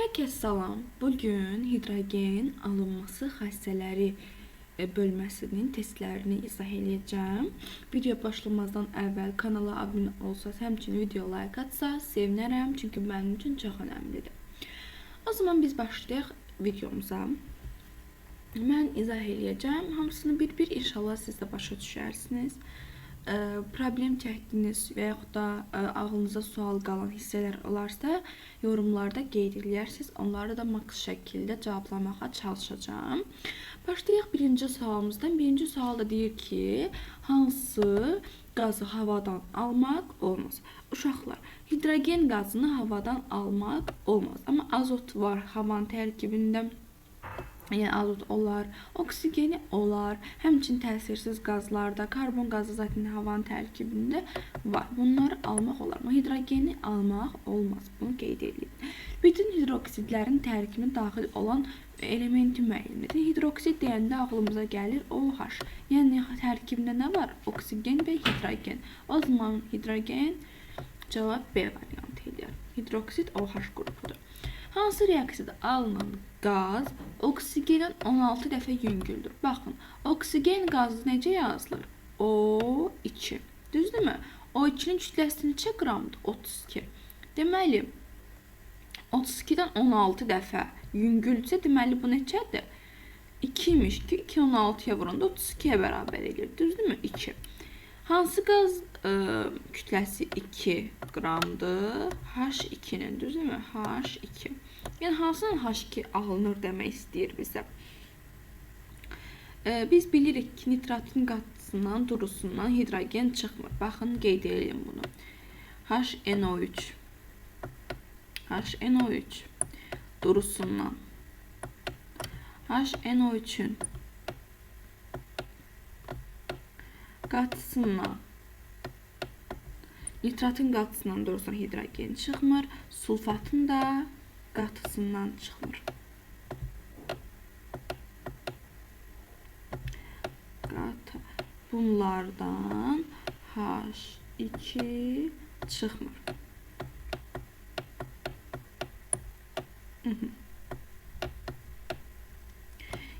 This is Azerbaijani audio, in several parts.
Hər kəs salam. Bugün hidrogen alınması xassələri bölməsinin testlərini izah eləyəcəm. Video başlamazdan əvvəl kanala abunə olsaz, həmçinin video like atsaz sevinərəm, çünki mənim üçün çox önəmlidir. O zaman biz başlayaq videomuza. Mən izah eləyəcəm. Hamısını bir-bir inşallah siz də başa düşərsiniz. Problem çəkdiyiniz və yaxud da ağlınıza sual qalan hissələr olarsa, yorumlarda qeyd eləyərsiniz. Onları da maks şəkildə cevablamağa çalışacağam. Başlayaq birinci sualımızdan. Birinci sual da deyir ki, hansı qazı havadan almaq olmaz? Uşaqlar, hidrogen qazını havadan almaq olmaz. Amma azot var havanın tərkibində. Yəni azot olar, oksigeni olar, həmçinin təsirsiz qazlarda, karbon qazı zaten havanın tərkibində var. Bunları almaq olar, amma hidrogeni almaq olmaz. Bunu qeyd edin. Bütün hidroksidlərin tərkibinə daxil olan elementi müəyyən edin. Hidroksid deyəndə ağlımıza gəlir OH. Yəni tərkibində nə var? Oksigen və hidrogen. O zaman hidrogen cavab B variantı eləyər. Hidroksid OH qrupudur. Hansı reaksiyada alınan qaz oksigenin 16 dəfə yüngüldür? Baxın, oksigen qazı necə yazılır? O2. Düzdürmü? O2-nin kütləsi neçə qramdır? 32. Deməli, 32-dən 16 dəfə yüngüldürsə, deməli bu neçədir? 2 imiş ki, 2 16-ya vuranda 32-yə bərabər eləyir. Düzdürmü? 2. Hansı qaz kütləsi 2 qramdır? H2-nin, düzdürmü? H2. Yəni hansından H2 alınır demək istəyir bizə. Biz bilirik ki, nitratın qatısından, durusundan hidrogen çıxmır. Baxın, qeyd edelim bunu. HNO3. HNO3 durusundan. HNO3-ün qatısından, nitratın qatısından durusundan hidrogen çıxmır, sulfatın da qatısından çıxmır. Qatı. Bunlardan H2 çıxmır.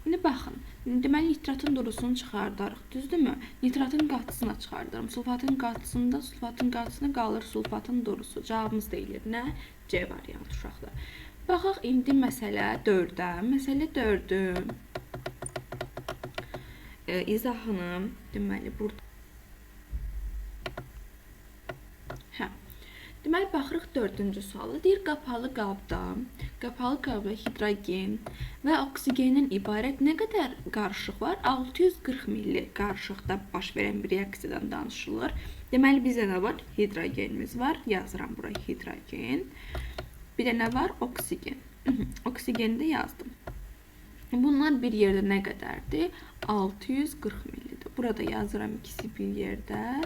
İndi baxın, deməli nitratın durusunu çıxardarıq, düzdürmü? Nitratın qatısını çıxardarım. Sulfatın qatısında, sulfatın qatısına qalır sulfatın durusu. Cavabımız deyilir nə? C variantı uşaqlar. Baxaq indi məsələ 4-ə. Məsələ 4-ün izahını deməli burada. Hə. Deməli baxırıq 4-cü suala. Deyir qapalı qabda hidrogen və oksigendən ibarət nə qədər qarışıq var? 640 milli qarışıqda baş verən bir reaksiyadan danışılır. Deməli bizdə nə var? Hidrogenimiz var. Yazıram bura hidrogen. Bir də nə var? Oksigen. Oksigeni də yazdım. Bunlar bir yerdə nə qədərdir? 640 millidir. Burada yazıram ikisi bir yerdə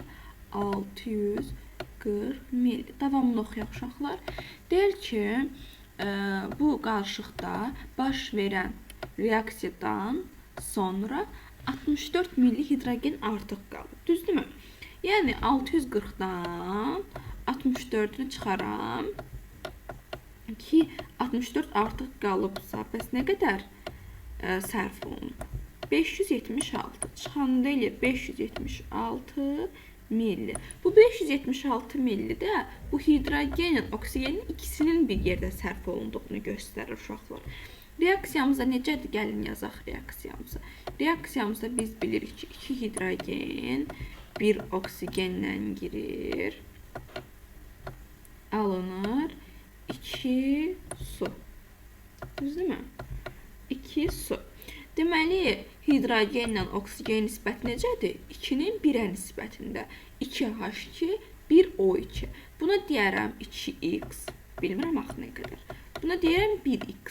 640 milli. Davamını oxuyaq uşaqlar. Deyir ki, bu qarışıqda baş verən reaksiyadan sonra 64 milli hidrogen artıq qalır. Düzdürmü? Yəni 640-dan 64-ünü çıxaram ki, 64 artıq qalıbsa, bəs nə qədər sərf olunub? 576. Çıxanda eləyir 576 milli. Bu 576 milli də bu hidrogenin, oksigenin ikisinin bir yerdə sərf olunduğunu göstərir uşaqlar. Reaksiyamıza necədir? Gəlin yazaq reaksiyamıza. Reaksiyamızda biz bilirik ki, 2 hidrogen 1 oksigenlə girir. Alınır 2 su. Düzdürmü? 2 su. Deməli, hidrogenlə oksigen nisbəti necədir? 2-nin 1-ə nisbətində. 2H2, 1O2. Buna deyərəm 2X. Bilmirəm axı nə qədər. Buna deyərəm 1X.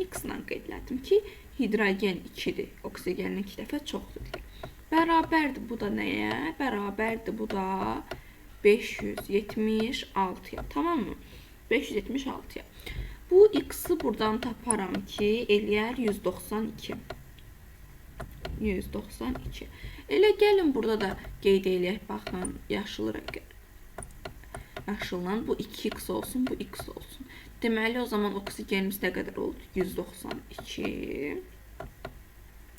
X-la qeyd elədim ki, hidrogen 2-dir. Oksigenin 2 dəfə çoxdur deyə. Bərabərdir bu da nəyə? Bərabərdir bu da 576-ya. Tamam mı? 576-ya. Bu X-i buradan taparam ki, eləyər 192. 192. Elə gəlin burada da qeyd eləyək. Baxın, yaşıl rəqəm. Yaşılla bu 2x olsun, bu x olsun. Deməli, o zaman oksigenimiz nə qədər oldu? 192.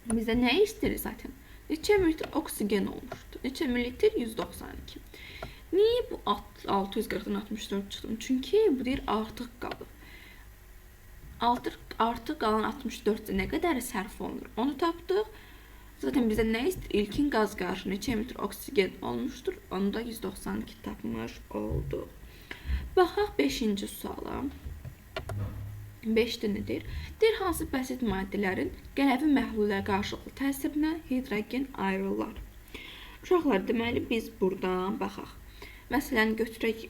Bizə nə istəyir zaten? Neçə millilitr oksigen olmuşdu? Neçə millilitr? 192. Niyə bu 640-dan 64 çıxdım? Çünki bu deyir artıq qalıb. Artıq qalan 64-də nə qədəri sərf olunur? Onu tapdıq. Zaten bizə nə istəyir? İlkin qaz qarşı neçə mililitr oksigen olmuşdur? Onu da 192 tapmış olduq. Baxaq 5-ci suala. 5-də nə deyir? Deyir, hansı bəsit maddələrin qələvi məhlullara qarşılıqlı təsirinə hidrogen ayrılır. Uşaqlar, deməli, biz buradan baxaq. Məsələn, götürək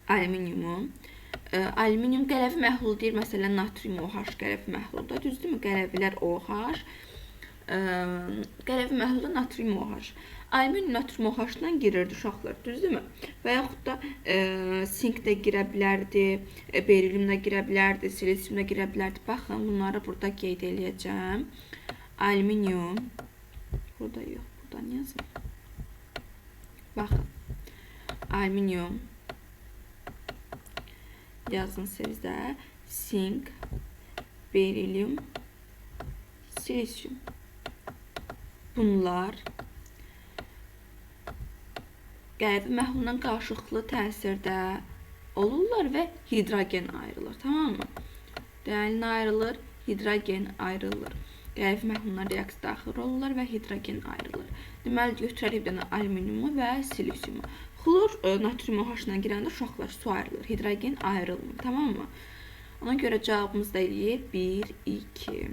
alüminiumu. Alüminium qələvi məhlulu deyir, məsələn, natrium OH qələvi məhluludur. Düzdürmü? Qələvilər OH. Qələvi məhlulda natrium OH. Alüminium natrium OH-dan girirdi uşaqlar, düzdürmü? Və yaxud da sink də girə bilərdi, berilium də girə bilərdi, silisium da girə bilərdi. Baxın, bunları burada qeyd eləyəcəm. Alüminium. Burada yox, buradan yazın. Baxın, alüminium. Yazın sizdə. Sink, berilium, silisium. Bunlar qələvi məhlulundan qarşılıqlı təsirdə olurlar və hidrogen ayrılır, tamam mı? Deməli, nə ayrılır? Hidrogen ayrılır. Qələvi məhlulundan reaksiya daxil olurlar və hidrogen ayrılır. Deməli, götürərik bir dənə alüminiumu və silisiumu. Xlor natrium OH-la girəndə uşaqlar su ayrılır, hidrogen ayrılmır, tamam mı? Ona görə cavabımız da eləyir 1, 2.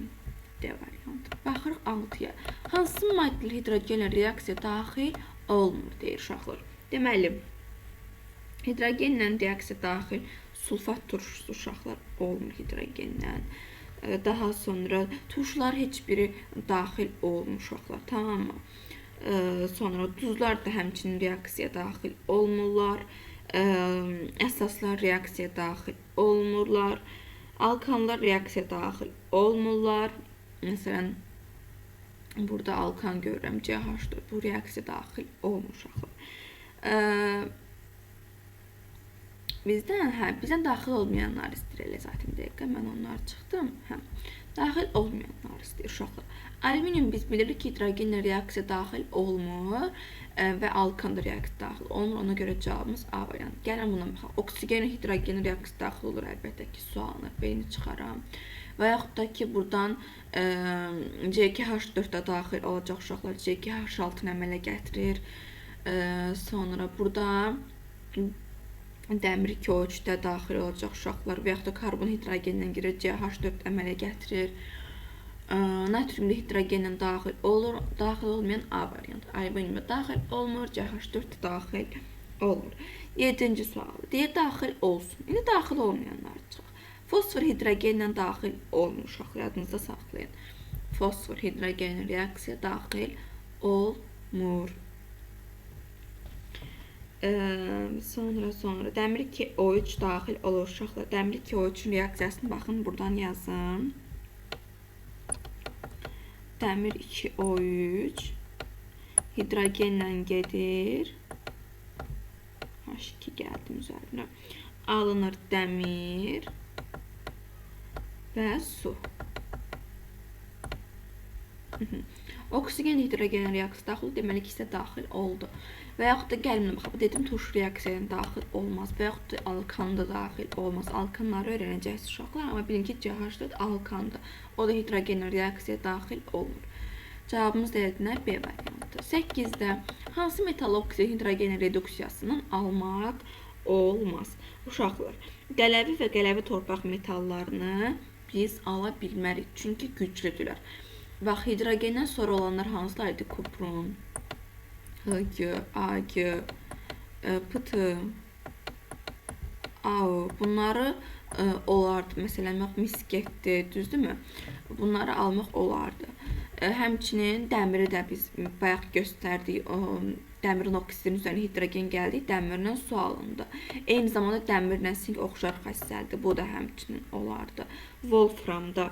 D variantı. Baxırıq 6-ya. Hansı maddələr hidrogenlə reaksiya daxil olmur, deyir uşaqlar. Deməli, hidrogenlə reaksiya daxil sulfat turşusu uşaqlar olmur hidrogenlə. Daha sonra turşular heç biri daxil olmur uşaqlar, tamam mı? Sonra duzlar da həmçinin reaksiya daxil olmurlar. Əsaslar reaksiya daxil olmurlar. Alkanlar reaksiya daxil olmurlar. Məsələn, burada alkan görürəm, CH4. Bu reaksiya daxil olmur uşaqlar. Bizdən daxil olmayanlar istəyir elə zaten bir dəqiqə. Mən onları çıxdım. Daxil olmayanlar istəyir uşaqlar. Alüminium biz bilirik ki, hidrogenlə reaksiya daxil olmur və alkan da reaksiya daxil olmur. Ona görə cavabımız A variantı. Gəlin buna baxaq. Oksigen hidrogen reaksiya daxil olur əlbəttə ki, su alınır. Beyni çıxaram. Və yaxud da ki, buradan C2H4 də daxil olacaq uşaqlar. C2H6-nı əmələ gətirir. Sonra burada dəmir 2O3 də daxil olacaq uşaqlar və yaxud da karbon hidrogenlə girir, CH4 əmələ gətirir. Natrium da hidrogenlə daxil olur, daxil olmayan A variantı. Alüminium da daxil olmur, CH4 də daxil olmur. 7-ci sual. Deyir, daxil olsun. İndi daxil olmayanlar çıxaq. Fosfor hidrogenlə daxil olmur uşaqlar, yadınızda saxlayın. Fosfor hidrogenlə reaksiya daxil olmur. Sonra dəmir 2O3 daxil olur uşaqlar. Dəmir 2O3-ün reaksiyasını baxın, buradan yazın. Dəmir 2O3 hidrogenlə gedir. H2 gəldim üzərinə. Alınır dəmir və su. Oksigen hidrogen reaksiyası daxil, deməli ikisi də daxil oldu. Və yaxud da gəlin baxaq, dedim turşu reaksiyaya daxil olmaz və yaxud da alkan da daxil olmaz. Alkanları öyrənəcəksiniz uşaqlar, amma bilin ki, CH4 alkandır. O da hidrogen reaksiyaya daxil olmur. Cavabımız da nə? B variantı. 8-də hansı metal oksigen hidrogen reduksiyasından almaq olmaz? Uşaqlar, qələvi və qələvi torpaq metallarını biz ala bilmərik, çünki güclüdürlər. Bax, hidrogendən sonra olanlar hansılar idi? Kuprum, Hg, Ag, Pt, Au. Bunları olardı. Məsələn, bax, mis getdi, düzdürmü? Bunları almaq olardı. Həmçinin dəmiri də biz bayaq göstərdik. O, dəmirin oksidinin üzərinə hidrogen gəldi, dəmirlə su alındı. Eyni zamanda dəmirlə sink oxşar xassəlidir. Bu da həmçinin olardı. Wolframda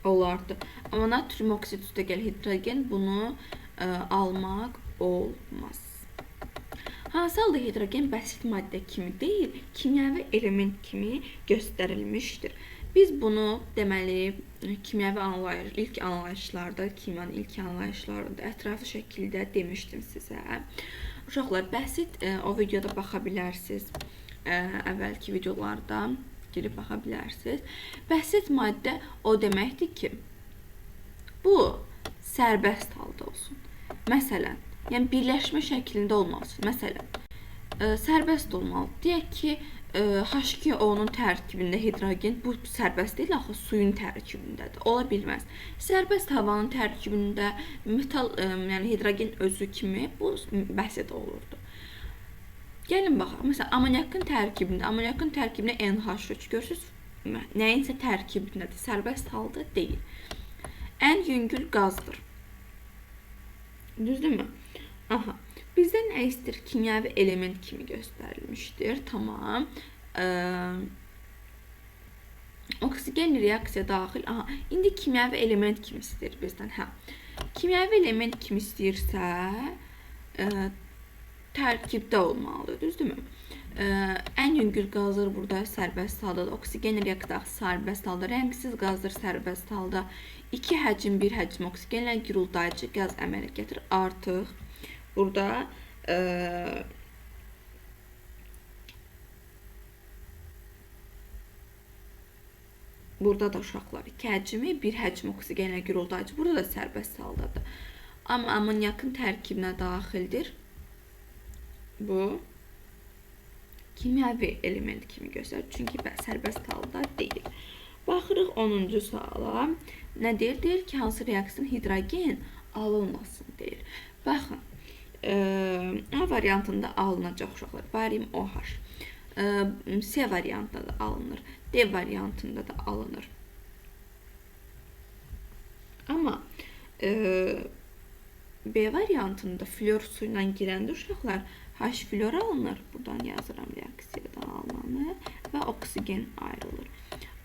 olardı. Amma natrium oksid üstəgəl hidrogen bunu almaq olmaz. Hansı halda hidrogen bəsit maddə kimi deyil, kimyəvi element kimi göstərilmişdir. Biz bunu deməli kimyəvi anlayış, ilk anlayışlarda, kimyanın ilk anlayışlarında ətraflı şəkildə demişdim sizə. Uşaqlar, bəsit o videoda baxa bilərsiniz. Əvvəlki videolarda girib baxa bilərsiniz. Bəsit maddə o deməkdir ki, bu sərbəst halda olsun. Məsələn, yəni birləşmə şəklində olmasın. Məsələn, sərbəst olmalı. Deyək ki, H2O-nun tərkibində hidrogen, bu sərbəst deyil, axı suyun tərkibindədir. Ola bilməz. Sərbəst havanın tərkibində metal, yəni hidrogen özü kimi bu bəsit olurdu. Gəlin baxaq. Məsələn, amonyakın tərkibində NH3 görürsünüz, nəyinsə tərkibindədir, sərbəst halda deyil. Ən yüngül qazdır. Düzdürmü? Aha. Bizdə nə istəyir? Kimyəvi element kimi göstərilmişdir. Tamam. Oksigen reaksiya daxil. Aha. İndi kimyəvi element kimi istəyir bizdən. Hə. Kimyəvi element kimi istəyirsə, tərkibdə olmalıdır. Düzdürmü? Ən yüngül qazdır burada sərbəst haldadır. Oksigen reaksiya daxil sərbəst halda. Rəngsiz qazdır sərbəst halda. 2 həcm, 1 həcm oksigenlə guruldayıcı qaz əmələ gətirir. Artıq burada burada da uşaqlar 2 həcmi, 1 həcm oksigenlə guruldayıcı. Burada da sərbəst haldadır. Amma amonyakın tərkibinə daxildir. Bu kimyəvi element kimi göstərir. Çünki sərbəst halda deyil. Baxırıq 10-cu suala. Nə deyir? Deyir ki, hansı reaksiyanın hidrogen alınmasın deyir. Baxın, A variantında alınacaq uşaqlar. Barium OH. C variantında da alınır. D variantında da alınır. Amma B variantında flor suyla girəndə uşaqlar H flor alınır. Buradan yazıram reaksiyadan alınanı və oksigen ayrılır.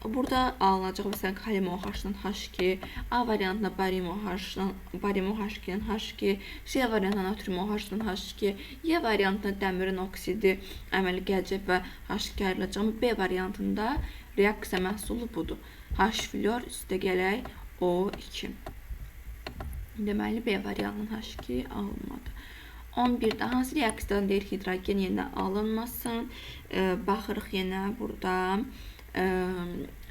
Burada alınacaq məsələn kalium OH-dan H2, A variantında barium OH-dan barium OH2-dən H2, C variantında natrium OH-dan H2, Y variantında dəmirin oksidi əmələ gələcək və H2 ayrılacaq. Amma B variantında reaksiya məhsulu budur. H flor üstə gələk O2. Deməli B variantından H2 alınmadı. 11-də hansı reaksiyadan deyir hidrogen yenə alınmasın. Baxırıq yenə burada.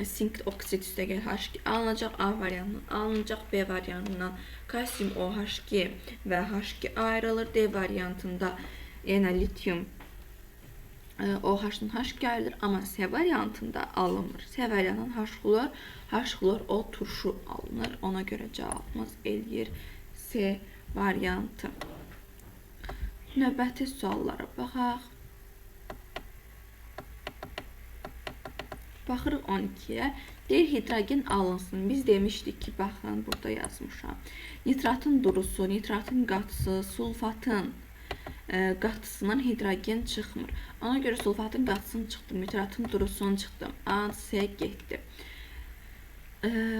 Sink oksid üstəgəl H2 alınacaq, A variantından alınacaq, B variantından kalsium OH2 və H2 ayrılır. D variantında yenə litium OH-dan H2 ayrılır, amma C variantında alınmır. C variantından H xlor, H xlor O turşu alınır. Ona görə cavabımız eləyir C variantı. Növbəti suallara baxaq. Baxırıq 12-yə. Deyir hidrogen alınsın. Biz demişdik ki, baxın, burada yazmışam. Nitratın durusu, nitratın qatısı, sulfatın qatısından hidrogen çıxmır. Ona görə sulfatın qatısını çıxdım, nitratın durusunu çıxdım. A, C getdi.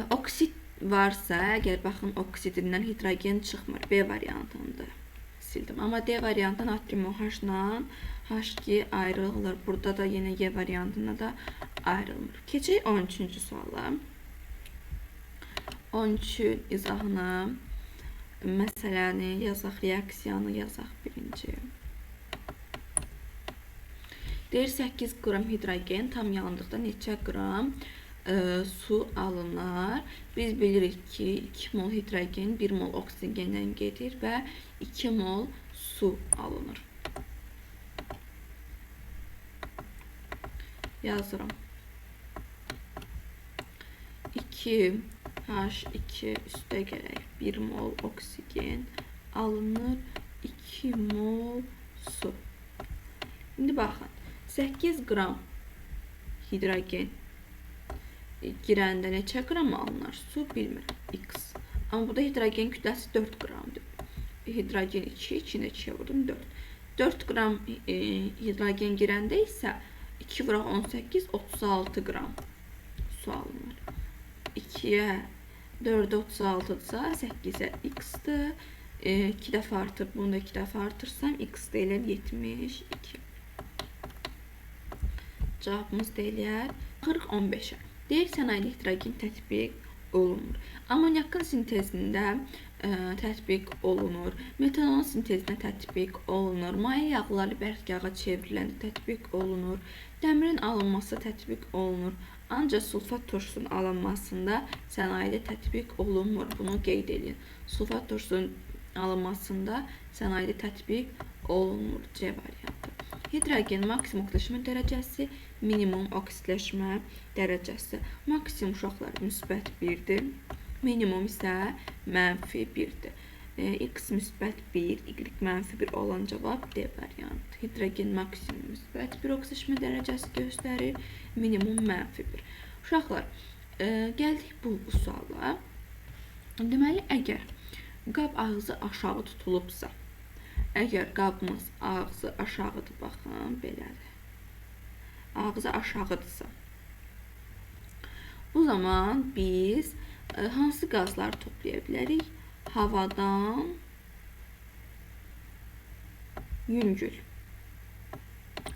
Oksid varsa, əgər baxın, oksidindən hidrogen çıxmır. B variantında sildim. Amma D variantında natrium OH-la H2 ayrılır. Burada da yenə Y variantında da ayrılmır. Keçək 13-cü suala. 13-ün izahını, məsələni yazaq, reaksiyanı yazaq birinci. Deyir 8 qram hidrogen tam yandıqda neçə qram su alınar? Biz bilirik ki, 2 mol hidrogen 1 mol oksigendən gedir və 2 mol su alınır. Yazıram. 2 H2 üstə gələk 1 mol oksigen alınır, 2 mol su. İndi baxın, 8 qram hidrogen girəndə neçə qram alınır? Su bilmirəm, X. Amma burada hidrogen kütləsi 4 qramdır. Hidrogen 2, 2-ni 2-yə vurdum, 4. 4 qram hidrogen girəndə isə 2 vuraq 18, 36 qram su alınır. 2-yə 4-ə 36-dırsa, 8-ə x-dir. 2 dəfə artıb, bunu da 2 dəfə artırsam, x də eləyər 72. Cavabımız da eləyər 40-15-ə. Deyir, sənayedə hidrogen tətbiq olunmur. Amonyakın sintezində tətbiq olunur. Metanolun sintezinə tətbiq olunur. Maye yağları bərk yağa çevriləndə tətbiq olunur. Dəmirin alınması tətbiq olunur. Ancaq sulfat turşusunun alınmasında sənayedə tətbiq olunmur. Bunu qeyd edin. Sulfat turşusunun alınmasında sənayedə tətbiq olunmur. C variantı. Hidrogen maksimum oksidləşmə dərəcəsi, minimum oksidləşmə dərəcəsi. Maksimum uşaqlar müsbət 1-dir, minimum isə mənfi 1-dir. X müsbət 1, Y mənfi 1 olan cavab D variantı. Hidrogen maksimum müsbət 1 oksidləşmə dərəcəsi göstərir, minimum mənfi 1. Uşaqlar, gəldik bu suala. Deməli, əgər qab ağzı aşağı tutulubsa, əgər qabımız ağzı aşağıdır, baxın, belədir. Ağzı aşağıdırsa, bu zaman biz hansı qazları toplaya bilərik? Havadan yüngül.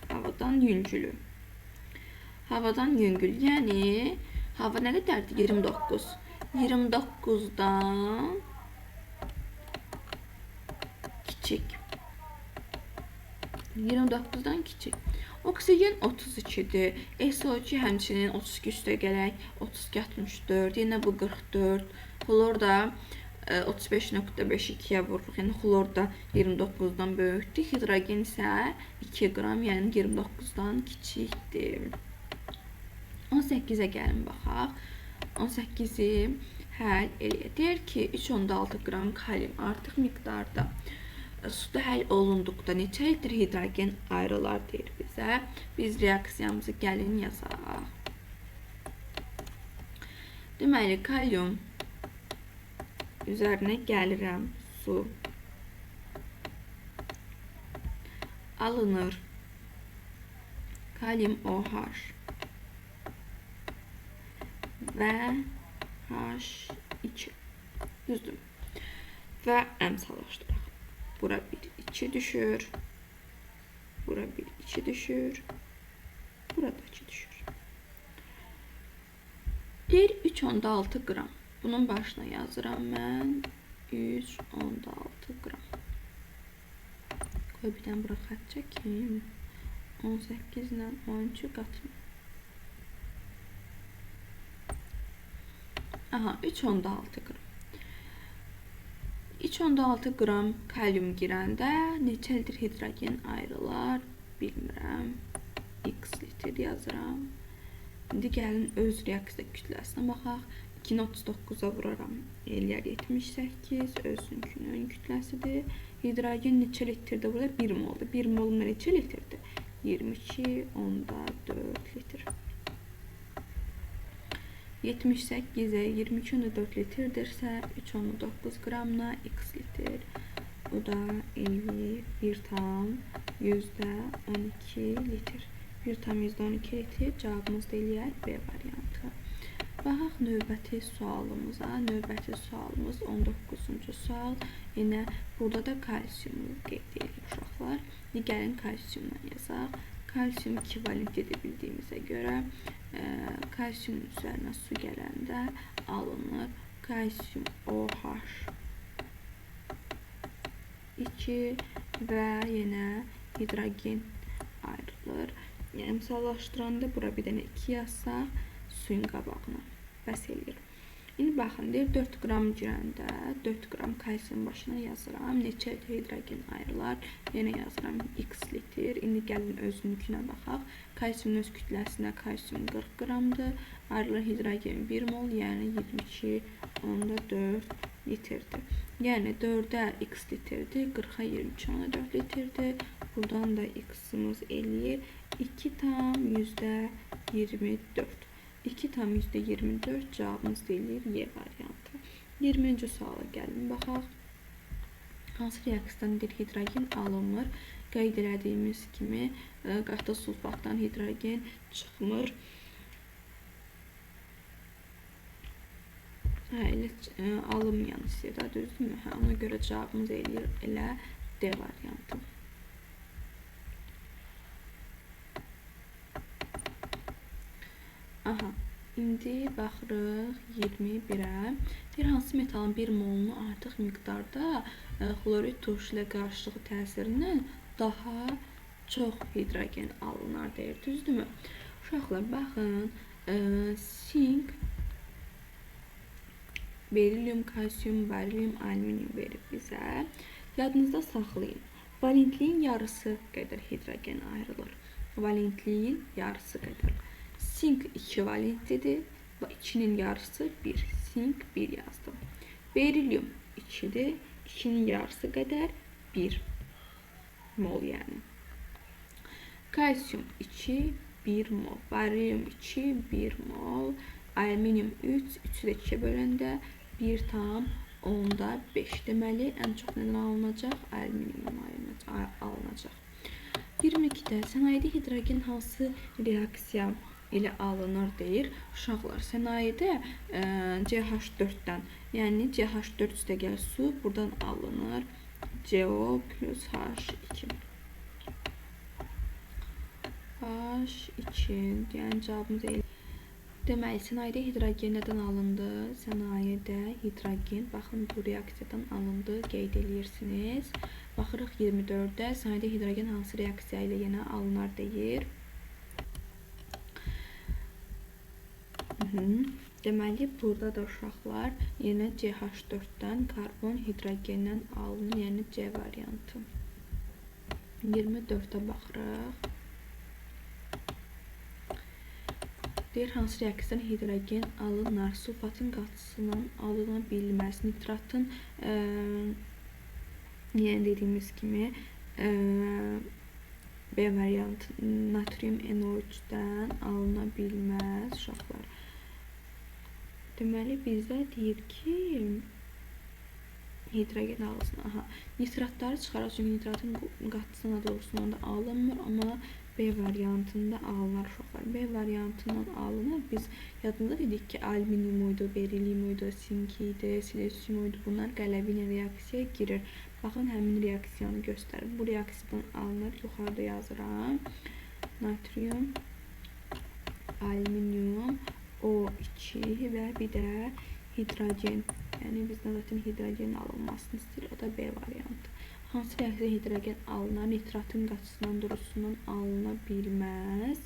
Havadan yüngülü. Havadan yüngül. Yəni, hava nə qədərdir? 29. 29-dan kiçik. 29-dan kiçik. Oksigen 32-dir. SO2 həmçinin 32 üstə gələk. 32, 64. Yenə bu 44. Xlor da 35.5-2-yə vururuq. Yəni, xlor da 29-dan böyükdür. Hidrogen isə 2 qram, yəni 29-dan kiçikdir. 18-ə gəlin baxaq. 18-i həll eləyək. Deyir ki, 3.6 qram kalium artıq miqdarda suda həll olunduqda neçə litr hidrogen ayrılar deyir bizə. Biz reaksiyamızı gəlin yazaq. Deməli, kalium üzərinə gəlirəm, su alınır, kalium OH və H2, düzdür, və əmsallaşdıraq. Bura 1, 2 düşür, bura 1, 2 düşür, bura da 2 düşür. Deyir 3.6 qram. Bunun başına yazıram mən 3.6 qram. Qoy bir dənə bura xətt çəkim. 18 ilə 13-ü qatım. Aha, 3.6 qram. 3.6 qram kalium girəndə neçə litr hidrogen ayrılar bilmirəm. X litr yazıram. İndi gəlin öz reaksiya kütləsinə baxaq. 2-ni 39-a vuraram. Eləyər 78, özünkünün kütləsidir. Hidrogen neçə litrdir burada? 1 moldur. 1 mol neçə litrdir? 22.4 litr. 78-ə 22.4 litrdirsə, 3.9 qramla x litr. Bu da eləyir 1,12 litr. 1,12 litr cavabımız da eləyər B variantı. Baxaq növbəti sualımıza. Növbəti sualımız 19-cu sual. Yenə burada da kalsiumu qeyd edirik uşaqlar. Gəlin kalsiumla yazaq. Kalsium ekvivalentlidir bildiyimizə görə kalsiumun üzərinə su gələndə alınır. Kalsium OH 2 və yenə hidrogen ayrılır. Yəni, misallaşdıranda bura bir dənə 2 yazsaq suyun qabağına bəs eləyir. İndi baxın, deyir 4 qram girəndə 4 qram kalsium başına yazıram. Neçə hidrogen ayrılar? Yenə yazıram x litr. İndi gəlin özününkinə baxaq. Kalsiumun öz kütləsinə kalsium 40 qramdır. Ayrılan hidrogen 1 mol, yəni 22.4 litrdir. Yəni 4-ə x litrdir, 40-a 22.4 litrdir. Buradan da x-imiz eləyir 2,24. 2,24 cavabımız deyilir Y variantı. 20-ci suala gəlin baxaq. Hansı reaksiyadan hidrogen alınmır? Qeyd elədiyimiz kimi qatı sulfatdan hidrogen çıxmır. Hə, elə alınmayan istəyir də, düzdürmü? Hə, ona görə cavabımız eləyir elə D variantı. Aha, indi baxırıq 21-ə. Deyir, hansı metalın bir molunu artıq miqdarda xlorid turşu ilə qarşılıqlı təsirindən daha çox hidrogen alınar deyir, düzdürmü? Uşaqlar, baxın, sink, berilium, kalsium, barium, alüminium verib bizə. Yadınızda saxlayın. Valentliyin yarısı qədər hidrogen ayrılır. Valentliyin yarısı qədər. Sink 2 valentlidir və 2-nin yarısı 1. Sink 1 yazdım. Berilium 2-dir. 2-nin yarısı qədər 1 mol yəni. Kalsium 2, 1 mol. Barium 2, 1 mol. Alüminium 3, 3-ü də 2-yə böləndə 1,5. Deməli, ən çox nədən alınacaq? Alüminiumdan alınacaq. 22-də sənayedə hidrogen hansı reaksiya ilə alınır deyir. Uşaqlar, sənayedə CH4-dən, yəni CH4 üstəgəl su buradan alınır. CO plus H2. H2, yəni cavabımız elə. Deməli, sənayedə hidrogen nədən alındı? Sənayedə hidrogen, baxın, bu reaksiyadan alındı, qeyd eləyirsiniz. Baxırıq 24-də, sənayedə hidrogen hansı reaksiya ilə yenə alınar deyir. Deməli, burada da uşaqlar yenə CH4-dən karbon hidrogendən alınır, yəni C variantı. 24-ə baxırıq. Deyir, hansı reaksiyadan hidrogen alınar? Sulfatın qatısından alına bilməz. Nitratın, yəni dediyimiz kimi, B variantı natrium NO3-dən alına bilməz uşaqlar. Deməli, bizdə deyir ki, hidrogen alınsın. Aha, nitratları çıxaraq, çünki nitratın qatısına doğrusundan da alınmır, amma B variantında alınar uşaqlar. B variantından alınır. Biz yadında dedik ki, alüminium idi, berilium idi, sink idi, silisium idi. Bunlar qələvi ilə reaksiyaya girir. Baxın, həmin reaksiyanı göstərir. Bu reaksiyadan alınır. Yuxarıda yazıram. Natrium, alüminium, O2 və bir də hidrogen. Yəni, bizdən zaten hidrogen alınmasını istəyir. O da B variantı. Hansı reaksiya hidrogen alınar? Nitratın qatısından, durusundan alına bilməz.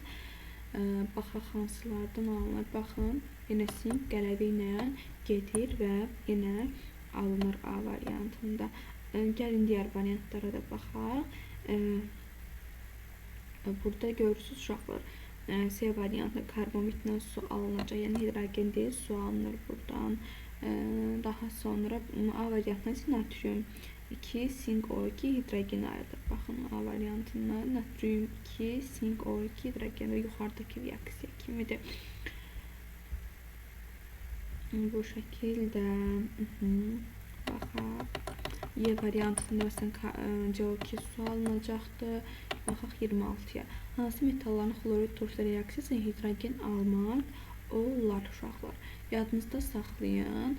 Baxaq, hansılardan alınır? Baxın, yenə sink qələvi ilə gedir və yenə alınır A variantında. Gəlin, digər variantlara da baxaq. Burada görürsünüz uşaqlar, C variantında karbonitlə su alınacaq. Yəni, hidrogen deyil, su alınır buradan. Daha sonra A variantında isə natrium 2, sink O2 hidrogen ayrılır. Baxın, A variantından natrium 2, sink O2 hidrogen və yuxarıdakı reaksiya kimidir. Bu şəkildə baxaq. Y variantında məsələn CO2 su alınacaqdır. Baxaq 26-ya. Hansı metalların xlorid turşu reaksiyası hidrogen almaq olar uşaqlar? Yadınızda saxlayın,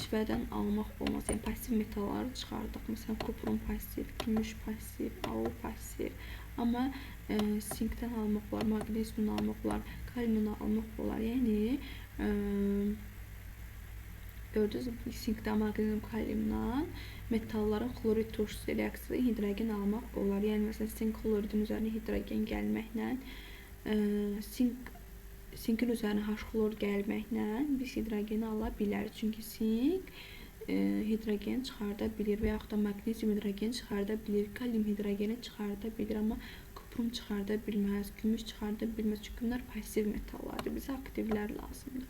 çivədən almaq olmaz. Yəni, pasiv metalları çıxardıq. Məsələn, kuprum pasiv, gümüş pasiv, AU pasiv. Amma sinkdən almaq olar, maqneziumdan almaq olar, kaliumdan almaq olar. Yəni, gördünüz, sinkdən, maqnezium, kaliumdan metalların xlorid turşusu reaksiyası hidrogen almaq olar. Yəni, məsələn, sink xloridin üzərinə hidrogen gəlməklə, sinkin üzərinə H xlor gəlməklə biz hidrogeni ala bilərik. Çünki sink hidrogen çıxarda bilir və yaxud da maqnezium hidrogen çıxarda bilir, kalium hidrogeni çıxarda bilir, amma kuprum çıxarda bilməz, gümüş çıxarda bilməz. Çünki bunlar pasiv metallardır, bizə aktivlər lazımdır.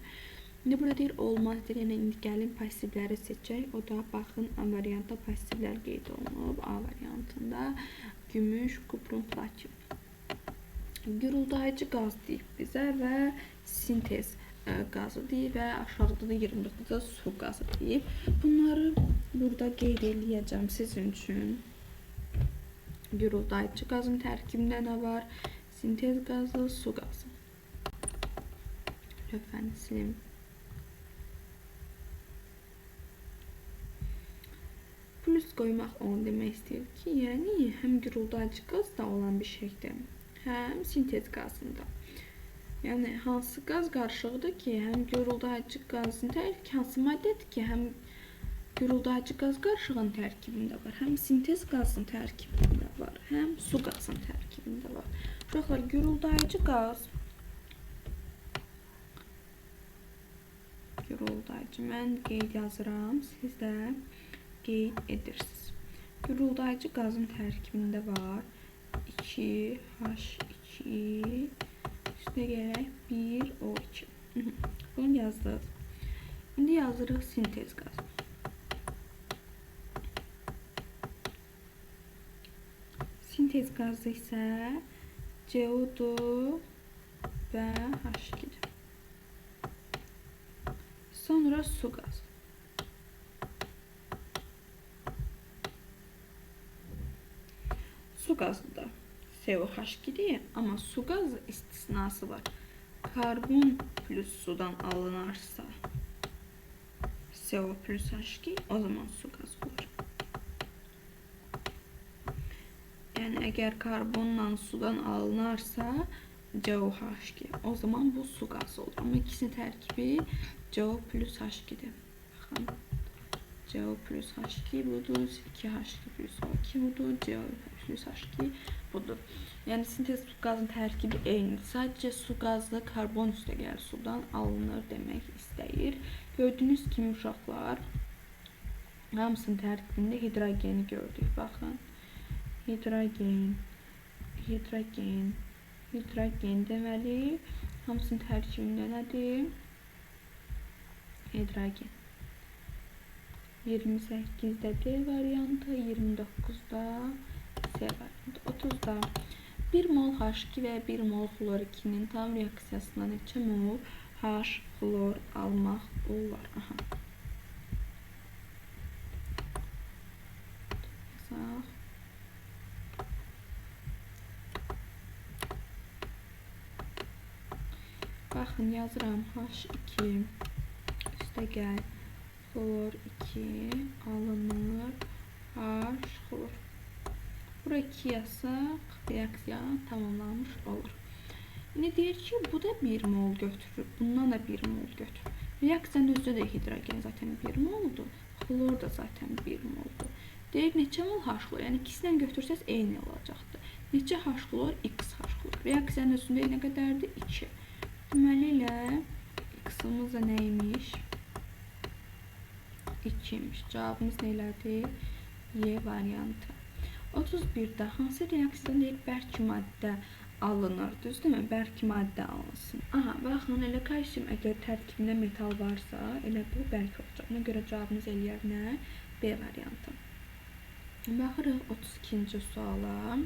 İndi burada deyir, olmaz deyir, yəni indi gəlin pasivləri seçək. O da baxın, A variantda pasivlər qeyd olunub. A variantında gümüş, kuprum, platin. Güruldayıcı qaz deyib bizə və sintez qazı deyib və aşağıda da 24-də su qazı deyib. Bunları burada qeyd eləyəcəm sizin üçün. Güruldayıcı qazın tərkibində nə var? Sintez qazı, su qazı. Lövhəni silim. qoymaq onu demək istəyir ki, yəni həm guruldayıcı qazda olan bir şeydir, həm sintez qazında. Yəni hansı qaz qarışığıdır ki, həm guruldayıcı qazın tərkibi, hansı maddədir ki, həm guruldayıcı qaz qarışığının tərkibində var, həm sintez qazının tərkibində var, həm su qazının tərkibində var. Uşaqlar, guruldayıcı qaz, guruldayıcı, mən qeyd yazıram, siz də qeyd edirsiniz. Guruldayıcı qazın tərkibində var 2H2, üstünə gələk 1O2. Bunu yazdıq. İndi yazırıq sintez qazı. Sintez qazı isə CO-dur və H2-dir. Sonra su qazı. Su qazı da COH2-dir, amma su qazı istisnası var. Karbon plus sudan alınarsa CO plus H2, o zaman su qazı olur. Yəni əgər karbonla sudan alınarsa COH2, o zaman bu su qazı olur. Amma ikisinin tərkibi CO plus H2-dir. Baxın, CO plus H2 budur, 2H2 plus O2 budur, CO plus H2 budur. Yəni sintez su qazının tərkibi eynidir. Sadəcə su qazı karbon üstəgəl sudan alınır demək istəyir. Gördüyünüz kimi uşaqlar, hamısının tərkibində hidrogeni gördük. Baxın, hidrogen, hidrogen, hidrogen deməli, hamısının tərkibində nədir? Hidrogen. 28-də D variantı, 29-da C variantı, 30-da 1 mol H2 və 1 mol xlor 2-nin tam reaksiyasına neçə mol H xlor almaq olar? Aha. Yazaq. Baxın, yazıram H2 üstəgəl xlor 2 alınır H xlor. Bura 2 yazsaq, reaksiya tamamlanmış olur. İndi deyir ki, bu da 1 mol götürür, bundan da 1 mol götürür. Reaksiyanın özü də hidrogen zaten 1 moldur, xlor da zaten 1 moldur. Deyir, neçə mol H xlor? Yəni ikisindən götürsəz eyni olacaqdır. Neçə H xlor? X H xlor. Reaksiyanın özündə nə qədərdir? 2. Deməli elə X-imiz də nə imiş? 2 imiş. Cavabımız nə elədi? Y variantı. 31-də hansı reaksiyadan deyir bərk maddə alınır? Düzdürmü? Bərk maddə alınsın. Aha, baxın, elə kalsium əgər tərkibində metal varsa, elə bu bərk olacaq. Ona görə cavabımız eləyər nə? B variantı. Baxırıq 32-ci suala.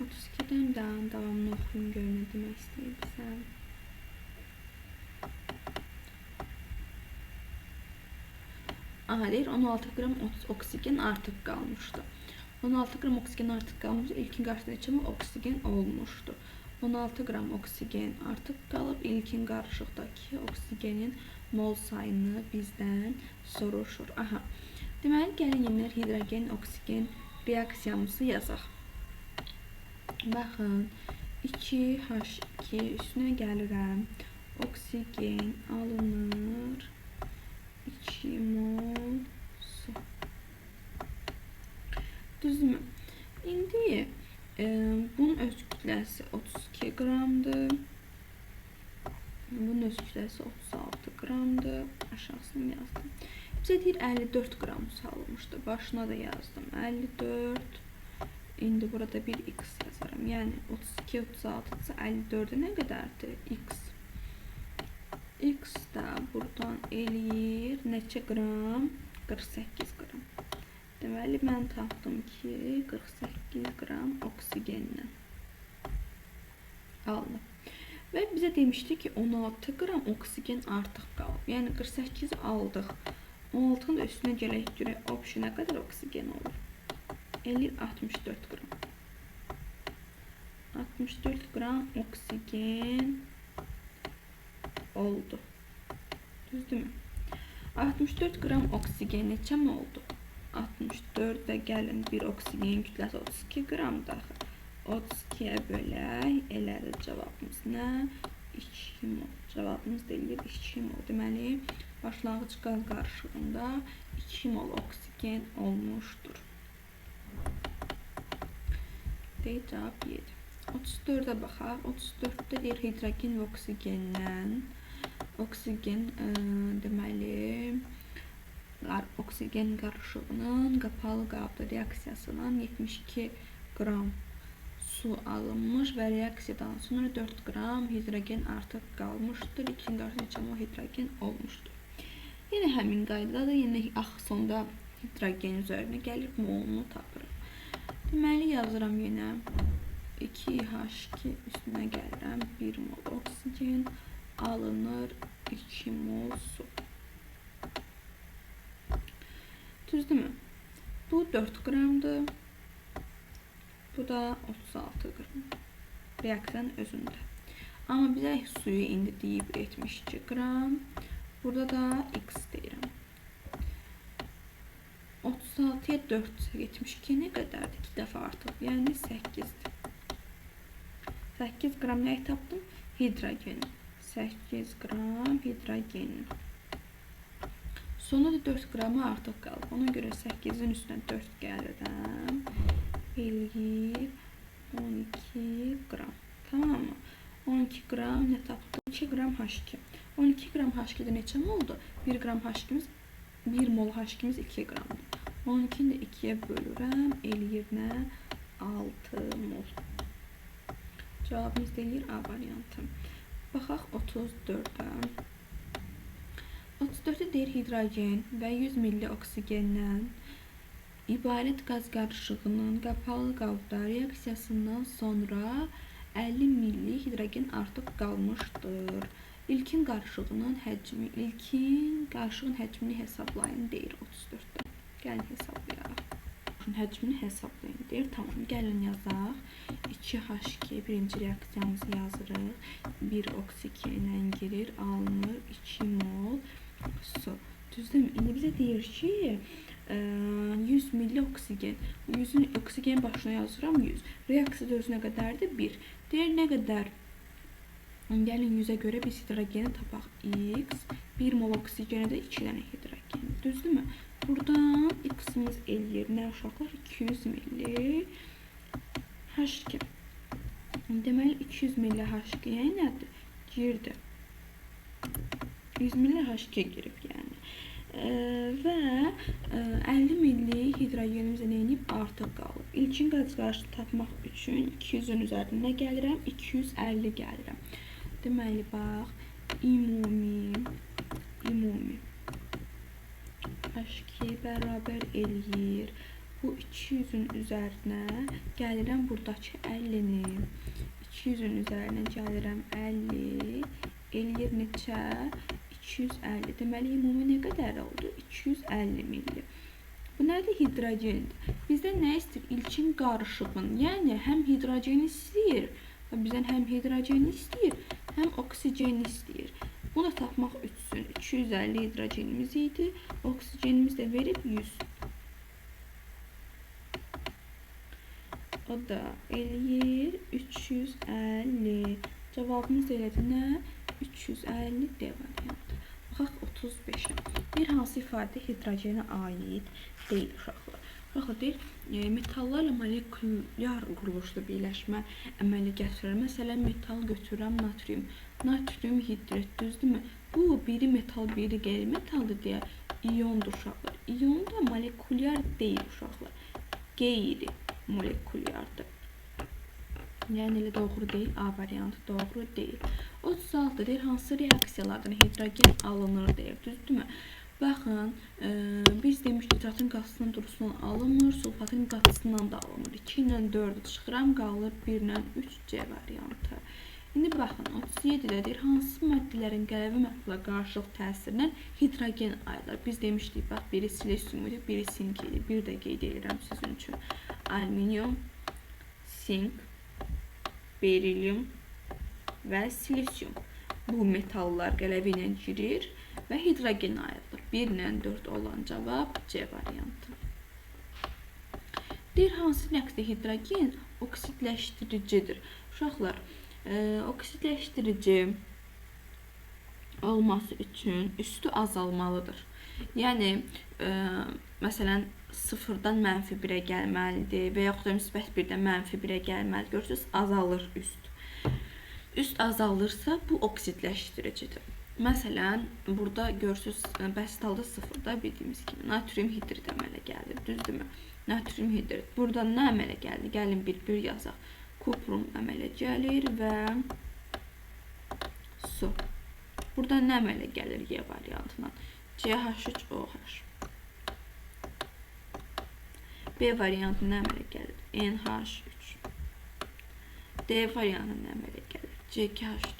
32-dən davamını oxuyum, görüm nə demək istəyir bizə. Aha, deyir 16 qram oksigen artıq qalmışdı. 16 qram oksigen artıq qalmışdı. İlkin qarşısında neçə mol oksigen olmuşdu? 16 qram oksigen artıq qalıb. İlkin qarışıqdakı oksigenin mol sayını bizdən soruşur. Aha. Deməli, gəlin yenilər hidrogen, oksigen reaksiyamızı yazaq. Baxın, 2H2 üstünə gəlirəm. Oksigen alınır. 2 mol su. Düzdürmü? İndi bunun öz kütləsi 32 qramdır. Bunun öz kütləsi 36 qramdır. Aşağısını yazdım. Bizə deyir 54 qram su alınmışdı. Başına da yazdım. 54. İndi burada bir x yazaram. Yəni 32, 36-dırsa 54-ə nə qədərdir? X. X da buradan eləyir neçə qram? 48 qram. Deməli, mən tapdım ki, 48 qram oksigenlə alınıb. Və bizə demişdi ki, 16 qram oksigen artıq qalıb. Yəni 48-i aldıq. 16-nın da üstünə gələk görək, option nə qədər oksigen olur? Eləyir 64 qram. 64 qram oksigen oldu. Düzdürmü? 64 qram oksigen neçə moldur? 64 və gəlin bir oksigen kütləsi 32 qramdır axı. 32-yə bölək, elədir cavabımız nə? 2 mol. Cavabımız deyilir 2 mol. Deməli, başlanğıc qaz qarışığında 2 mol oksigen olmuşdur. Deyir, cavab 7. 34-ə baxaq. 34-də deyir hidrogen və oksigenden oksigen deməli oksigen qarışığının qapalı qabda reaksiyasından 72 qram su alınmış və reaksiyadan sonra 4 qram hidrogen artıq qalmışdır. 2-nin qarşısında neçə mol hidrogen olmuşdur. Yenə həmin qaydada yenə sonda hidrogen üzərinə gəlib molunu tapırıq. Deməli yazıram yenə 2H2 üstünə gəlirəm 1 mol oksigen alınır 2 mol su. Düzdürmü? Bu 4 qramdır. Bu da 36 qram. Reaksiyanın özündə. Amma bizə suyu indi deyib 72 qram. Burada da X deyirəm. 36-ya 4, 72 nə qədərdir? 2 dəfə artıq. Yəni 8-dir. 8 qram nəyi tapdım? Hidrogeni. 8 qram hidrogeni. Sonra da 4 qramı artıq qalıb. Ona görə 8-in üstünə 4 gəlirəm. Eləyir 12 qram. Tamam mı? 12 qram nə tapdım? 2 qram H2. 12 qram H2-də neçə moldur? 1 qram H2-miz, 1 mol H2-miz 2 qramdır. 12-ni də 2-yə bölürəm. Eləyir nə? 6 mol. Cavabımız deyir A variantı. Baxaq 34-ə. 34-də deyir hidrogen və 100 milli oksigenden ibarət qaz qarışığının qapalı qabda reaksiyasından sonra 50 milli hidrogen artıq qalmışdır. İlkin qarışığının həcmi, ilkin qarışığın həcmini hesablayın deyir 34-də. Gəlin hesablayaq. Həcmini hesablayın deyir. Tamam, gəlin yazaq. 2H2 birinci reaksiyamızı yazırıq. 1 oksigenlə girir, alınır 2 mol su. Düzdürmü? İndi bizə deyir ki, 100 milli oksigen. 100-ün oksigen başına yazıram 100. Reaksiyada özü nə qədərdir? 1. Deyir nə qədər? Gəlin 100-ə görə biz hidrogeni tapaq. X. 1 mol oksigenə də 2 dənə hidrogen. Düzdürmü? Buradan X-imiz eləyir. Nə uşaqlar? 200 milli H2. Deməli 200 milli H2 yəni nədir? Girdi. 100 milli H2 girib yəni. Və 50 milli hidrogenimizə nə edib? Artıq qalıb. İlkin qaz qarışığını tapmaq üçün 200-ün üzərinə gəlirəm? 250 gəlirəm. Deməli, bax, ümumi H2 bərabər eləyir. Bu 200-ün üzərinə gəlirəm buradakı 50-ni. 200-ün üzərinə gəlirəm 50. Eləyir neçə? 250. Deməli, ümumi nə qədər oldu? 250 milli. Bu nədir? Hidrogendir. Bizdən nə istəyir? İlkin qarışığın. Yəni, həm hidrogeni istəyir, bizdən həm hidrogeni istəyir, həm oksigeni istəyir. Bunu tapmaq üçün 250 hidrogenimiz idi. Oksigenimiz də verib 100. O da eləyir 350. Cavabımız elədir nə? 350 D variantı. Baxaq 35-ə. Bir hansı ifadə hidrogenə aid deyil uşaqlar. Uşaqlar deyir, metallarla molekulyar quruluşlu birləşmə əmələ gətirir. Məsələn, metal götürürəm natrium. Natrium hidrat, düzdürmü? Bu, biri metal, biri qeyri-metaldır deyə iyondur uşaqlar. İyon da molekulyar deyil uşaqlar. Qeyri-molekulyardır. Yəni, elə doğru deyil. A variantı doğru deyil. 36 deyir, hansı reaksiyalardan hidrogen alınır deyir. Düzdürmü? Baxın, biz demişdik, nitratın qatısından durusundan alınmır, sulfatın qatısından da alınmır. 2 ilə 4-ü çıxıram, qalır 1 ilə 3 C variantı. İndi baxın, 37-də deyir, hansı maddələrin qələvi məhlula qarşılıq təsirindən hidrogen ayrılır. Biz demişdik, bax, biri silisium idi, biri sink idi. Bir də qeyd edirəm sizin üçün. Alüminium, sink, Berilium və silisium. Bu metallar qələvi ilə girir və hidrogen ayrılır. 1 ilə 4 olan cavab C variantı. Deyir, hansı reaksiya hidrogen oksidləşdiricidir? Uşaqlar, oksidləşdirici olması üçün üstü azalmalıdır. Yəni, məsələn, 0-dan -1-ə gəlməlidir və yaxud da müsbət 1-dən -1-ə gəlməlidir. Görürsünüz, azalır üst. Üst azalırsa, bu oksidləşdiricidir. Məsələn, burada görürsünüz, bəsit halda 0-da bildiyimiz kimi natrium hidrid əmələ gəlir, düzdürmü? Natrium hidrid. Burada nə əmələ gəldi? Gəlin bir-bir yazaq. Kuprum əmələ gəlir və su. Burada nə əmələ gəlir Y variantından? CH3OH. B variantı nə əmələ gəlir? NH3. D variantı nə əmələ gəlir? C2H4.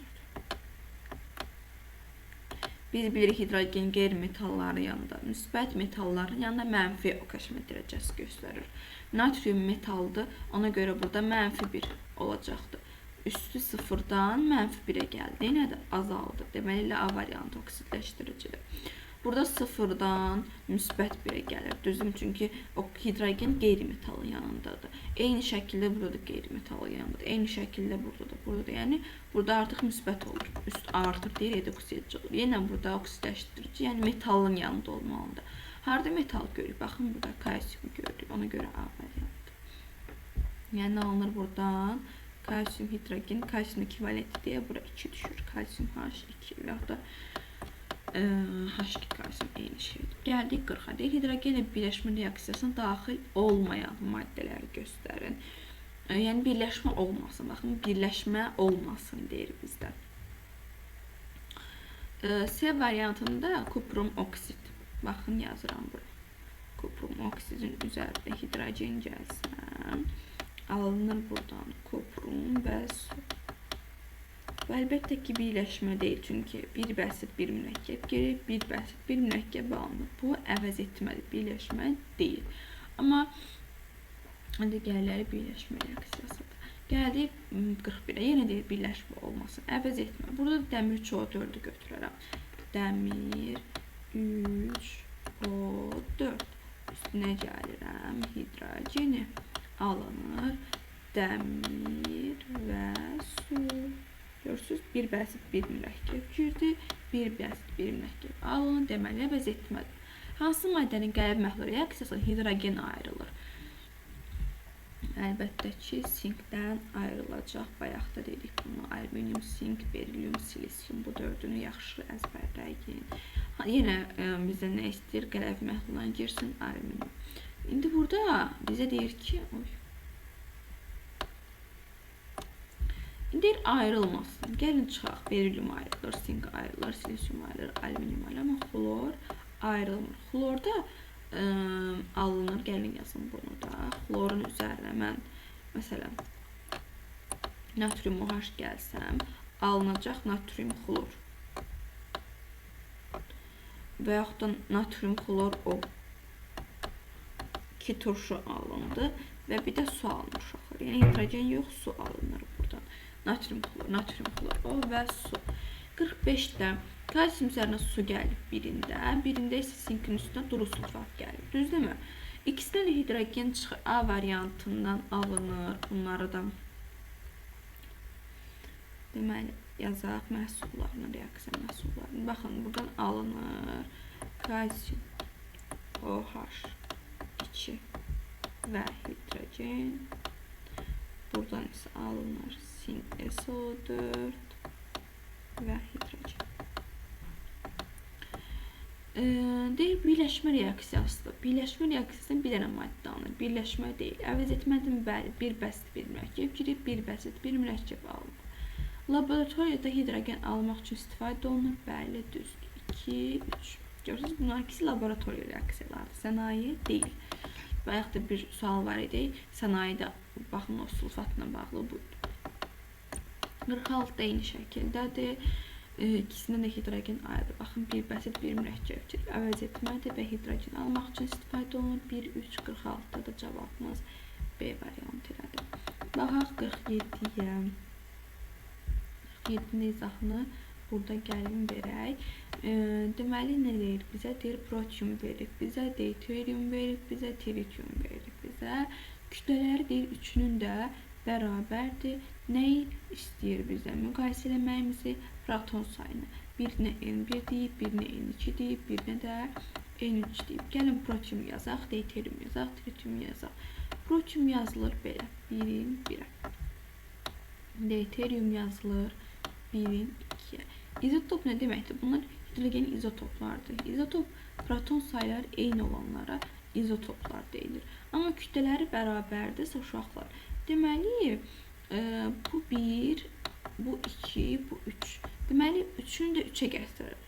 Biz bilirik hidrogen qeyri-metalların yanında müsbət, metalların yanında mənfi oksidləşmə dərəcəsi göstərir. Natrium metaldır, ona görə burada -1 olacaqdır. Üstü 0-dan -1-ə gəldi, nədir? Azaldı. Deməli, elə A variantı oksidləşdiricidir. Burada 0-dan müsbət 1-ə gəlir. Düzdür? Çünki o hidrogen qeyri-metalın yanındadır. Eyni şəkildə burada da qeyri-metalın yanındadır. Eyni şəkildə burada da, burada da. Yəni, burada artıq müsbət olur. Üst artır deyir, reduksiya edici olur. Yenə burada oksidləşdirici, yəni metalın yanında olmalıdır. Harada metal görürük? Baxın, burada kalsium görürük. Ona görə A variantı. Yəni, alınır buradan kalsium hidrogen, kalsium ekvivalenti deyə bura 2 düşür. Kalsium H2 və yaxud da H2 kalsium eyni şeydir. Gəldik 40-a. Deyir, hidrogenlə birləşmə reaksiyasına daxil olmayan maddələri göstərin. Yəni, birləşmə olmasın. Baxın, birləşmə olmasın deyir bizdə. C variantında kuprum oksid. Baxın, yazıram bura. Kuprum oksidin üzərində hidrogen gəlsəm, alınır buradan kuprum və su. Bu, əlbəttə ki, birləşmə deyil, çünki bir bəsit bir mürəkkəb girir, bir bəsit bir mürəkkəb alınır. Bu, əvəz etməli, birləşmə deyil. Amma digərləri birləşmə reaksiyasıdır. Gəldik 41-ə, yenə deyir birləşmə olmasın, əvəz etmə. Burada da dəmir 3O4-ü götürərəm. Dəmir 3O4 üstünə gəlirəm, hidrogeni alınır, dəmir və su. Görürsünüz, bir bəsit bir mürəkkəb girdi, bir bəsit bir mürəkkəb alınır, deməli, əvəz etmədir. Hansı maddənin qələvi məhlul reaksiyasında hidrogen ayrılır? Əlbəttə ki, sinkdən ayrılacaq. Bayaq da dedik bunu. Alüminium, sink, berilium, silisium bu dördünü yaxşı əzbərləyin. Yenə bizə nə istəyir? Qələvi məhluluna girsin alüminium. İndi burada bizə deyir ki, deyir, ayrılmasın. Gəlin çıxaq. Berilium ayrılır, sink ayrılır, silisium ayrılır, alüminium ayrılır, amma xlor ayrılmır. Xlorda alınır. Gəlin yazın bunu da. Xlorun üzərinə mən, məsələn, natrium OH gəlsəm, alınacaq natrium xlor. Və yaxud da natrium xlor O. 2 turşu alındı və bir də su alınır uşaqlar. Yəni, hidrogen yox, su alınır buradan. Natrium xlor, natrium xlor O və su. 45-də kalsium üzərinə su gəlib birində, birində isə sinkin üstünə duru sulfat gəlib. Düzdürmü? İkisindən də hidrogen çıxır. A variantından alınır. Bunları da deməli, yazaq məhsullarını, reaksiya məhsullarını. Baxın, buradan alınır kalsium OH2 və hidrogen. Buradan isə alınır sink SO4 və hidrogen. Deyir, birləşmə reaksiyasıdır. Birləşmə reaksiyasından bir dənə maddə alınır. Birləşmə deyil. Əvəz etmədim, bəli, bir bəsit bir mürəkkəb girib, bir bəsit bir mürəkkəb alınır. Laboratoriyada hidrogen almaq üçün istifadə olunur. Bəli, düzdür. 2, 3. Görürsünüz, bunlar ikisi laboratoriya reaksiyalarıdır. Sənaye deyil. Bayaq da bir sual var idi. Sənayedə, baxın, o sulfatla bağlı buydu. 46 da eyni şəkildədir. İkisindən də hidrogen ayrılır. Baxın, bir bəsit, bir mürəkkəbdir. Əvəz etmədir və hidrogen almaq üçün istifadə olunur. 1, 3, 46-da da cavabımız B variantı elədir. Baxaq 47-yə. 7-nin izahını burada gəlin verək. Deməli, nə deyir bizə? Deyir, protium verib bizə, deuterium verib bizə, tritium verib bizə. Kütlələri deyir, üçünün də bərabərdir. Nəyi istəyir bizə? Müqayisə eləməyimizi, proton sayını. Birinə N1 deyib, birinə N2 deyib, birinə də N3 deyib. Gəlin protium yazaq, deuterium yazaq, tritium yazaq. Protium yazılır belə, 1-in 1-ə. Deuterium yazılır 1-in 2-yə. İzotop nə deməkdir? Bunlar hidrogen izotoplardır. İzotop proton sayları eyni olanlara izotoplar deyilir. Amma kütlələri bərabərdirsə uşaqlar. Deməli, bu 1, bu 2, bu 3. Deməli, 3-ünü də 3-ə gətirirəm.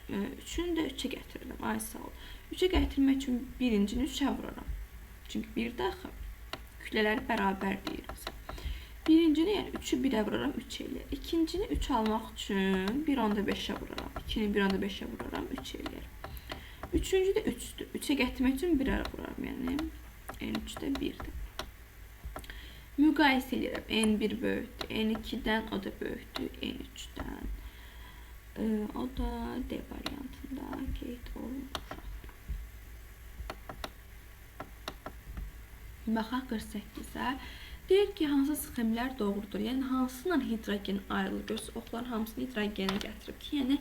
3-ünü də 3-ə gətirirəm. Ay sağ ol. 3-ə gətirmək üçün birincini 3-ə vuraram. Çünki bir də axı kütlələri bərabər deyir bizə. Birincini, yəni 3-ü 1-ə vuraram, 3 eləyər. İkincini 3 almaq üçün 1,5-ə vuraram. 2-ni 1,5-ə vuraram, 3 eləyər. Üçüncü də 3-dür. 3-ə gətirmək üçün 1-ə vuraram. Yəni N3-də 1-dir. Müqayisə eləyirəm. N1 böyükdür. N2-dən, o da böyükdür. N3-dən. O da D variantında qeyd olunur. Baxaq 48-ə. Deyir ki, hansı sxemlər doğrudur? Yəni, hansından hidrogen ayrılır? Görürsünüz, oxların hamısını hidrogeni gətirib ki, yəni,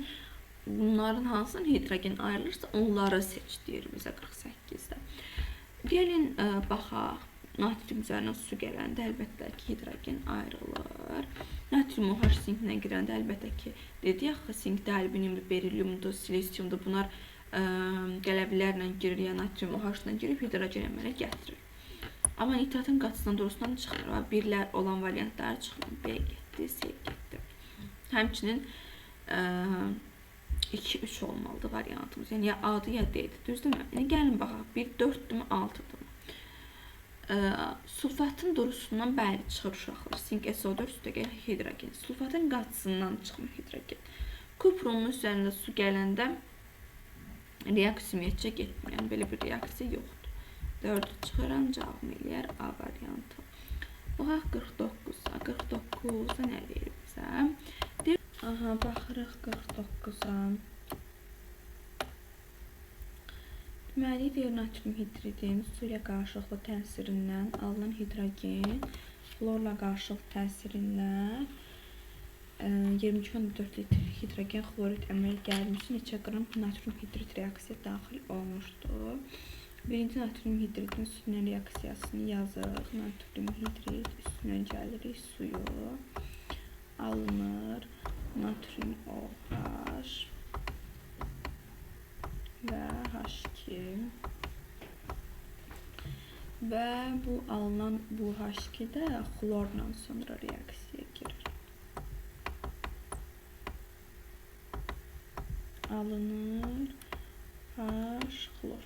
bunların hansından hidrogen ayrılırsa, onları seç, deyir bizə 48-də. Gəlin, baxaq, natrium üzərinə su gələndə, əlbəttə ki, hidrogen ayrılır. Natrium OH sinklə girəndə, əlbəttə ki, dedi axı, sinkdə alüminiumdur, beriliumdur, silisiumdur, bunlar qələvlərlə girir, ya natrium OH-la girib hidrogen əmələ gətirir. Amma nitratın qatısından doğrusundan çıxmır. Birlər olan variantlar çıxmır. B getdi, C getdi. Həmçinin 2-3 olmalıdır variantımız. Yəni ya A-dır, ya D-dir. Düzdürmü? Yəni gəlin baxaq. 1 4-dürmü, 6-dırmı? Sulfatın doğrusundan bəli çıxır uşaqlar. Sink SO4 üstəgəl hidrogen. Sulfatın qatısından çıxmır hidrogen. Kuprumun üzərində su gələndə reaksiya ümumiyyətcə getmir. Yəni belə bir reaksiya yoxdur. 4-ü çıxıram, cavabım eləyər A variantı. Baxaq 49-a. 49-a nə deyir bizə? Aha, baxırıq 49-a. Deməli, deyir, natrium hidridin su ilə qarşılıqlı təsirindən alınan hidrogen xlorla qarşılıqlı təsirindən 22,4 litr hidrogen xlorid əmələ gəlmişdir. Neçə qram natrium hidrid reaksiya daxil olmuşdur? Birinci natrium hidridin üstünə reaksiyasını yazırıq. Natrium hidrid üstünə gəlirik suyu. Alınır natrium OH və H2. Və bu alınan bu H2 də xlorla sonra reaksiya girir. Alınır H xlor.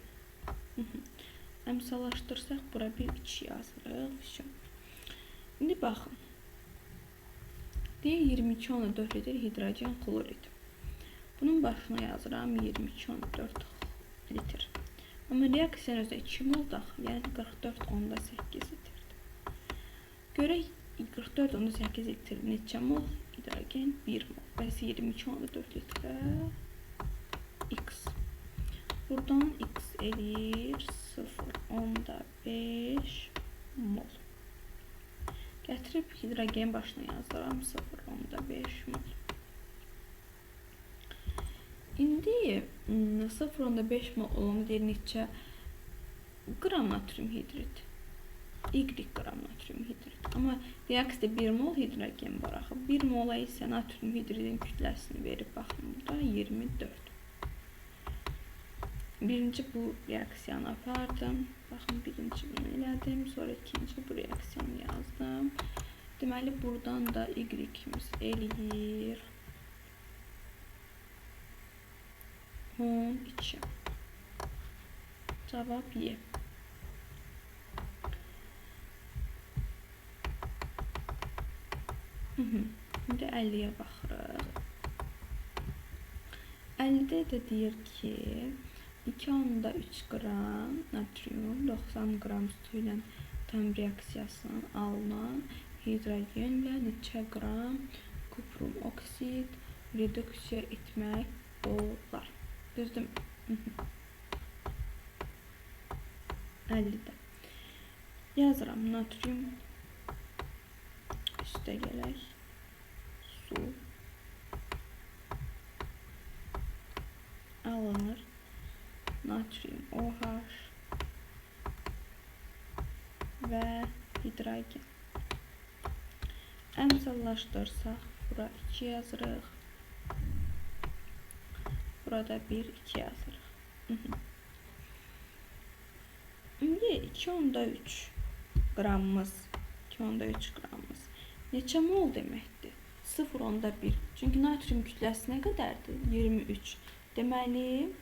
Əmsallaşdırsaq, bura bir 2 yazırıq. İndi baxın. Deyir 22,4 litr hidrogen xlorid. Bunun başına yazıram 22,4 litr. Amma reaksiyanın özünə 2 mol daxil, yəni 44,8 litrdir. Görək 44,8 litr neçə mol hidrogen? 1 mol. Bəs 22,4 litrə x. Buradan x eləyir 0,5 mol. Gətirib hidrogen başına yazdıram 0,5 mol. İndi 0,5 mol olanda deyir neçə qram natrium hidrid? Y qram natrium hidrid. Amma reaksiyada 1 mol hidrogen var axı. 1 mola isə natrium hidridin kütləsini verib baxın burada 24. Birinci bu reaksiyanı apardım. Baxın, birinci bunu elədim. Sonra ikinci bu reaksiyanı yazdım. Deməli, buradan da Y-imiz eləyir 12. Cavab Y. İndi 50-yə baxırıq. 50-də də deyir ki, 2,3 qram natrium 90 qram su ilə tam reaksiyasından alınan hidrogenlə neçə qram kuprum Kuprum oksid reduksiya etmək olar. Düzdürmü? 50-də. Yazıram natrium üstə gələk su alınır. Natrium OH və hidrogen. Əmsallaşdırsaq, bura 2 yazırıq. Burada 1, 2 yazırıq. İndi 2,3 qramımız, 2,3 qramımız neçə mol deməkdir? 0,1. Çünki natrium kütləsi nə qədərdir? 23. Deməli,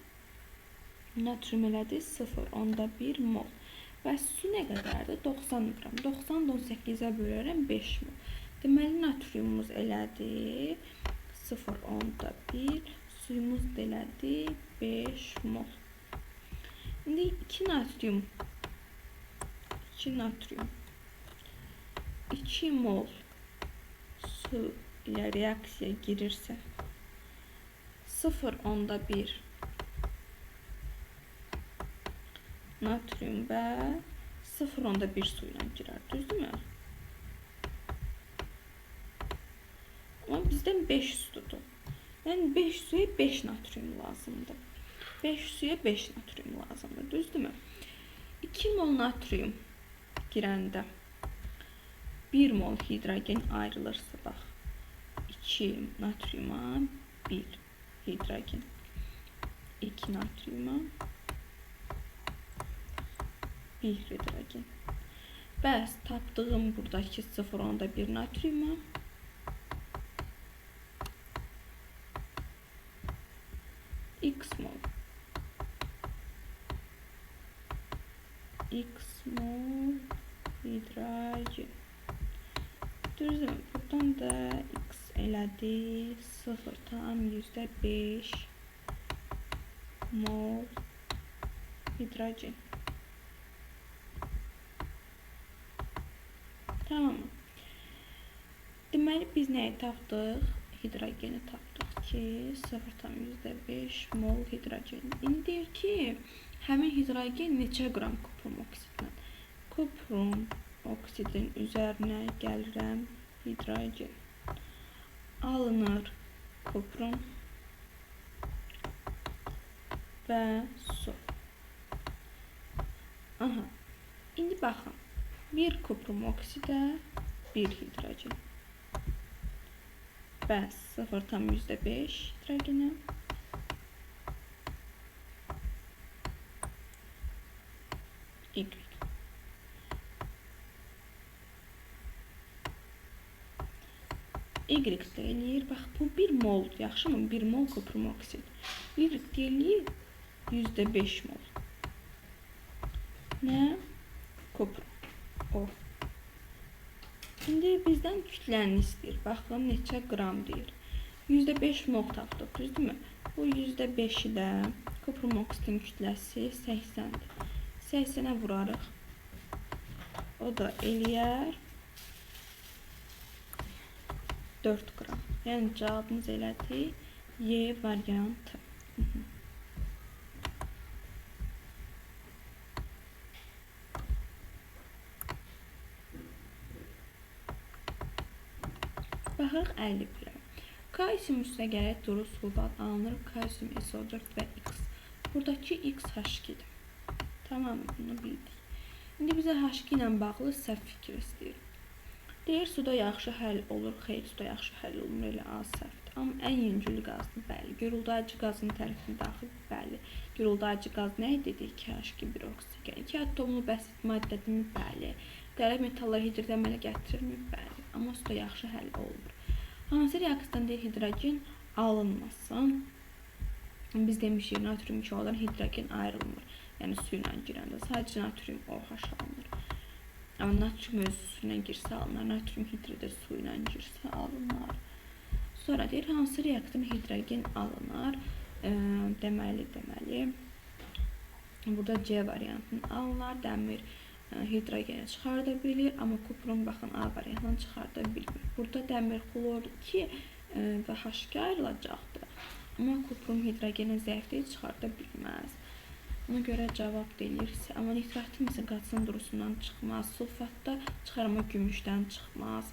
natrium elədi 0,1 mol. Və su nə qədərdir? 90 qram. 90-ı 18-ə bölərəm 5 mol. Deməli, natriumumuz elədi 0,1, suyumuz da elədi 5 mol. İndi 2 natrium, 2 natrium, 2 mol su ilə reaksiya girirsə 0,1 natrium və 0,1 su ilə girər, düzdürmü? Amma bizdən 5 sudur. Yəni 5 suya 5 natrium lazımdır. 5 suya 5 natrium lazımdır, düzdürmü? 2 mol natrium girəndə 1 mol hidrogen ayrılırsa, bax, 2 natriuma 1 hidrogen, 2 natriuma 1 hidrogen. Bəs tapdığım buradakı 0,1 natriuma x mol. X mol hidrogen. Düzdürmü? Buradan da x elədi 0,5 mol hidrogen. Tamam mı? Deməli, biz nəyi tapdıq? Hidrogeni tapdıq ki, 0,5 mol hidrogen. İndi deyir ki, həmin hidrogen neçə qram kuprum oksidlə? Kuprum oksidin üzərinə gəlirəm hidrogen. Alınır kuprum və su. Aha. İndi baxın. 1 kuprum oksidə 1 hidrogen. Bəs 0,5 hidrogenə. Y. Y də eləyir. Bax, bu 1 mol. Yaxşı mı? 1 mol kuprum oksid. Y də eləyir 5% mol. Nə? Kuprum. O. İndi bizdən kütləni istəyir. Baxın, neçə qram deyir. 5% mol tapdıq, düzdürmü? Bu 5%-i də kuprum oksidin kütləsi 80-dir. 80-ə vurarıq. O da eləyər 4 qram. Yəni, cavabımız elədi Y variantı. Baxırıq 51-ə. Kalsium üstə gələk duru sulfat alınır. Kalsium SO4 və X. Buradakı X H2-dir. Tamam, bunu bildik. İndi bizə H2 ilə bağlı səhv fikir istəyir. Deyir, suda yaxşı həll olur. Xeyr, suda yaxşı həll olmur. Elə az səhvdir. Amma ən yüngül qazdır. Bəli. Guruldayıcı qazın tərifini daxil. Bəli. Guruldayıcı qaz nə idi? 2H2 1 oksigen. 2 atomlu bəsit maddədirmi? Bəli. Qərib metalları hidrid əmələ gətirirmi? Bəli. Amma suda yaxşı həll olmur. Hansı reaksiyadan deyir hidrogen alınmasın? Biz demişik, natrium 2O-dan hidrogen ayrılmır. Yəni, su ilə girəndə sadəcə natrium OH alınır. Amma natrium özü su ilə girsə alınır, natrium hidridi su ilə girsə alınır. Sonra deyir, hansı reaksiyadan hidrogen alınır? Deməli, burada C variantını alınır. Dəmir hidrogeni çıxarda bilir, amma kuprum, baxın, A variantını çıxarda bilmir. Burada dəmir xlor 2 və H2 ayrılacaqdır. Amma kuprum hidrogenə zəifdir, çıxarda bilməz. Ona görə cavab deyilirsə, amma nitratın isə qatının durusundan çıxmaz, sulfatda çıxarma gümüşdən çıxmaz,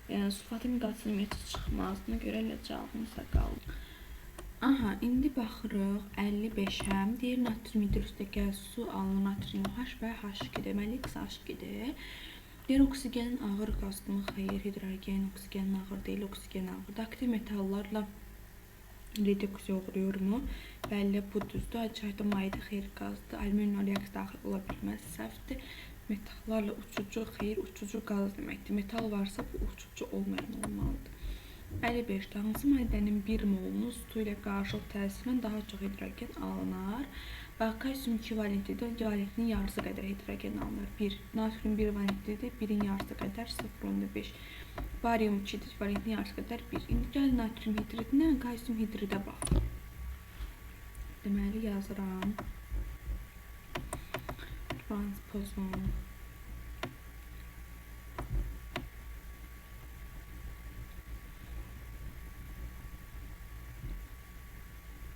yəni sulfatın qatının ümumiyyətcə çıxmaz. Ona görə elə cavabımıza qaldı. Aha, indi baxırıq 55-ə. Deyir natrium hidroksiddə su alınır, natrium OH və H2, deməli X H2-dir. Deyir oksigenin ağır qazmı? Xeyr, hidrogen oksigenin ağır deyil, oksigen ağırdır. Aktiv metallarla reduksiya uğrayırmı? Bəli, bu düzdür. Çayda mayedə xeyr qazdır. Alüminium reaksiya daxil ola bilməz, səhvdir. Metallarla uçucu, xeyr, uçucu qaz deməkdir. Metal varsa bu uçucu olmayan olmalıdır. 55-də hansı maddənin 1 molunu su ilə qarışıq təsirindən daha çox hidrogen alınar? Bax, kalsium 2 valentlidir, valentinin yarısı qədər hidrogen alınır. 1. Natrium 1 valentlidir, 1-in yarısı qədər 0,5. Barium 2-dir, valentinin yarısı qədər 1. İndi gəl natrium hidridinə, kalsium hidridə bax. Deməli, yazıram. Transpozon.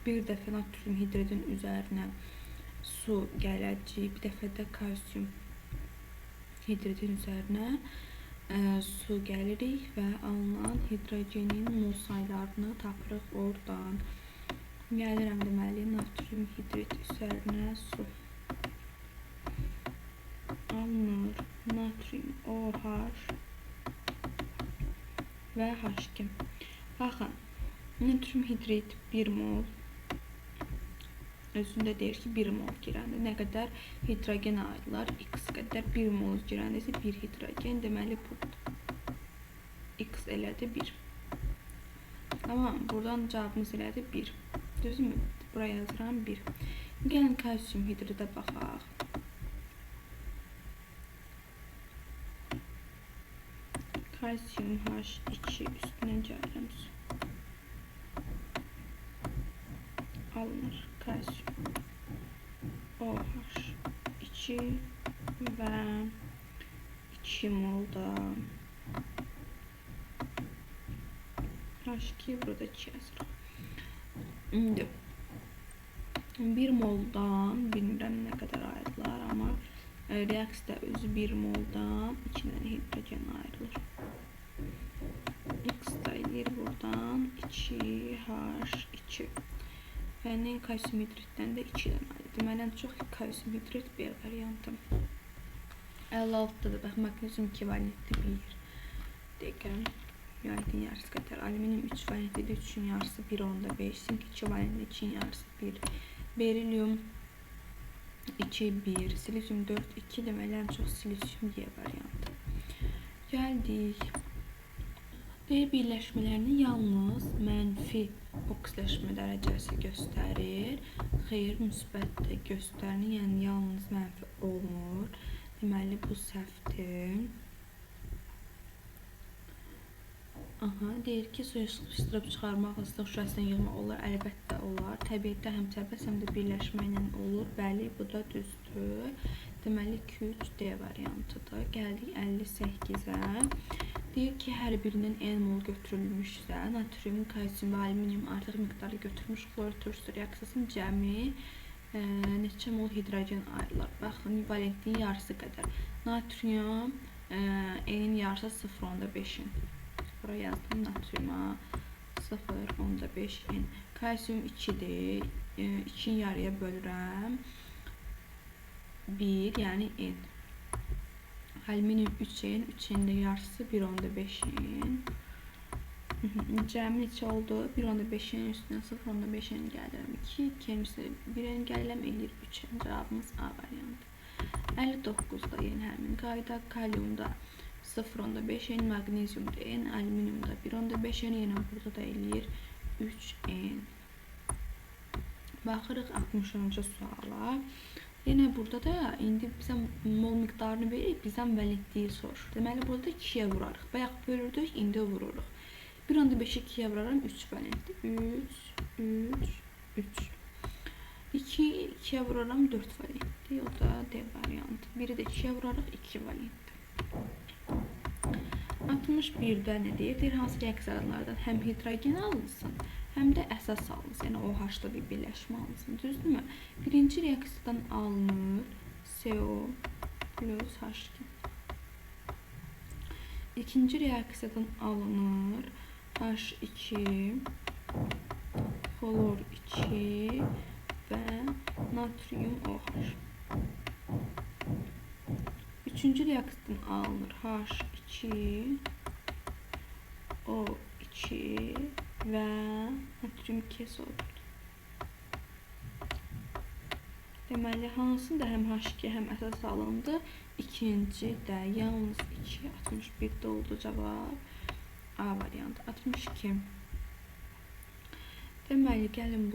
Bir dəfə natrium hidridin üzərinə su gələcək, bir dəfə də kalsium hidridin üzərinə su gəlirik və alınan hidrogenin mol saylarını tapırıq oradan. Gəlirəm deməli, natrium hidrid üzərinə su alınır, natrium OH və H2. Baxın, natrium hidrid 1 mol, özündə deyir ki, 1 mol girəndə nə qədər hidrogen ayrılar? X qədər. 1 mol girəndə isə 1 hidrogen, deməli burada X elədi 1. Tamam, buradan cavabımız elədi 1. Düzdürmü? Buraya yazıram 1. Gəlin kalsium hidridə baxaq. Kalsium H2 üstünə gəlirəm su. Alınır kalsium OH2 və 2 mol da H2, burada 2 yazırıq. İndi 1 moldan bilmirəm nə qədər ayrılar, amma reaksiyada özü 1 moldan 2 dənə hidrogen ayrılır. X da eləyir buradan 2H2. Yəni kalsium hidriddən də 2 dənə ayrılır. Deməli, ən çox kalsium hidrid B variantı. 56-da da bax, maqnezium 2 valentli 1. Deyirəm, valentin yarısı qədər. Alüminium 3 valentlidir, 3-ün yarısı 1,5. Sink 2 valentli, 2-in yarısı 1. Berilium 2, 1. Silisium 4, 2. Deməli, ən çox silisium Y variantı. Gəldik. D birləşmələrini yalnız mənfi oksidaşma dərəcəsi göstərir. Xeyr, müsbət də göstərir. Yəni, yalnız mənfi olmur. Deməli, bu səhvdir. Aha, deyir ki, suyu sıxışdırıb çıxarmaq, ıslıq şüşəsindən yığmaq olar. Əlbəttə olar. Təbiətdə həm sərbəst, həm də birləşmə ilə olur. Bəli, bu da düzdür. Deməli, 2, 3 D variantıdır. Gəldik 58-ə. Deyir ki, hər birindən N mol götürülmüşsə, natrium, kalsium və alüminium artıq miqdarı götürmüş xlor turşusu reaksiyasının cəmi neçə mol hidrogen ayrılar? Baxın, valentliyin yarısı qədər. Natrium N-in yarısı 0,5-in. Bura yazdım natriuma 0,5 N. Kalsium 2-dir. 2-ni yarıya bölürəm. 1, yəni N. Alüminium 3N, 3N-də yarısı 1,5N. Cəmi neçə oldu? 1,5N üstünə 0,5N gəlirəm. 2, 2-nin üstünə 1N gəlirəm, eləyir 3N. Cavabımız A variantı. 59-da yenə həmin qayda. Kaliumda 0,5N, maqneziumda N, alüminiumda 1,5N, yenə burada da eləyir 3N. Baxırıq 60-cı suala. Yenə burada da indi bizə mol miqdarını verir, bizdən valentliyi soruşur. Deməli, burada da 2-yə vurarıq. Bayaq bölürdük, indi vururuq. 1,5-i 2-yə vuraram, 3 valentli. 3, 3, 3. 2, 2-yə vuraram, 4 valentli. O da D variantı. 1-i də 2-yə vurarıq, 2 valentli. 61-də nə deyir? Deyir, hansı reaksiyalardan həm hidrogen alınsın, həm də əsas alınsın. Yəni OH-da bir birləşmə alınsın. Düzdürmü? Birinci reaksiyadan alınır CO plus H2. İkinci reaksiyadan alınır H2, xlor 2 və natrium OH. Üçüncü reaksiyadan alınır H2, O2 və natrium 2SO4. Deməli, hansında həm H2, həm əsas alındı? İkinci də, yalnız 2, 61-də oldu cavab. A variantı. 62. Deməli, gəlin bunu